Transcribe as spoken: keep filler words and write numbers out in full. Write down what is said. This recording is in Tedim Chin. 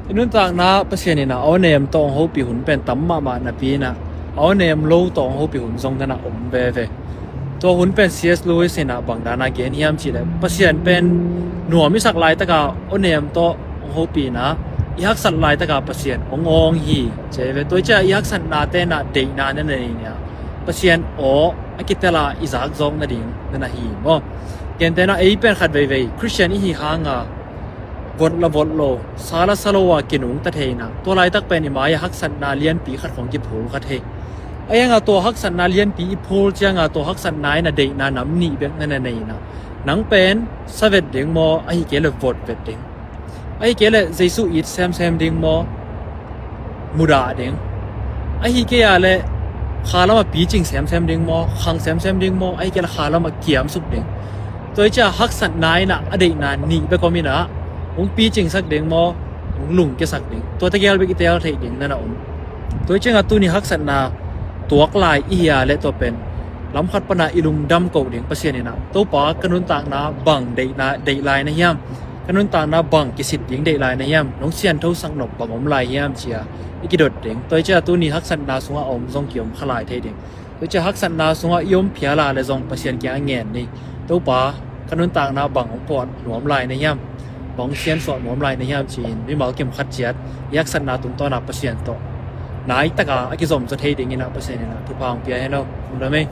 I nuntakna Pasian in ah a awnem tawh hong hopih hun pen tam mahmah napi in ah, a awnem lo tawh hong hopih hun zong na na om veve. Tua hun pen C S Lewis in ah bang dana gen hiam cih leh, Pasian pen nuam i sak laitaka awnem tawh hong hopih in ah, i haksat laitaka Pasian hong awng hi ci ve. Tua hi ciang i haksatnate in ah deihna na na nei in ah, Pasian aw a kitel a i zak zawk nading na na hi maw? Gentehna ei pen khat veivei Khristian i hi hanga vot la vot lo, sa la sa lo a kinungta thei in ah, tua laitak pen i mai-ah haksatna lianpi khat khong kiphul kha thei. Ahi hanga tua haksatna lianpi i phul cianga tua haksatna in ah deihna nam nih bek na na nei in ah, nang pen sa vet ding maw, ahi kei leh vot vet ding? Ahi kei leh Jesu it semsem ding maw, mudah ding? Ahi kei a leh kha lamah picing semsem ding maw, khang semsem ding maw, ahi kei leh kha lamah kiamsuk ding? Tua hi ciang haksatna in ah a deihna nih bek om in ah, hong picingsak ding maw, hong lungkiasak ding? Tua tegel bek i tel theih ding na na om. Tua hi ciangah tuni haksatna tuak lai i hi a leh tua pen lam khat pana i lungdam koh ding, Pasian in ah, Topa, ka nuntakna bang deihna deih lai na hiam? Ka nuntakna bang kisit ding deih lai na hiam? Nong sianthosak nop bang om lai hiam, ci-a i kidot ding. Tua hi ciangah tuni haksatna sungah a om zong kiom kha lai thei ding. Tua hi ciang haksatna sungah i om phial a leh zong Pasian kiangah ngen ni. Topa, ka nuntakna bang hong pawt nuam lai na hiam? Bang hong siansuah nuam lai na hiam, ci-in mimal kim khat ciat i haksatna tungtawn ah Pasian tawh naitaka a kizom zaw thei dingin ah Pasian in ah thupha hong pia hen aw. Lungdam ei.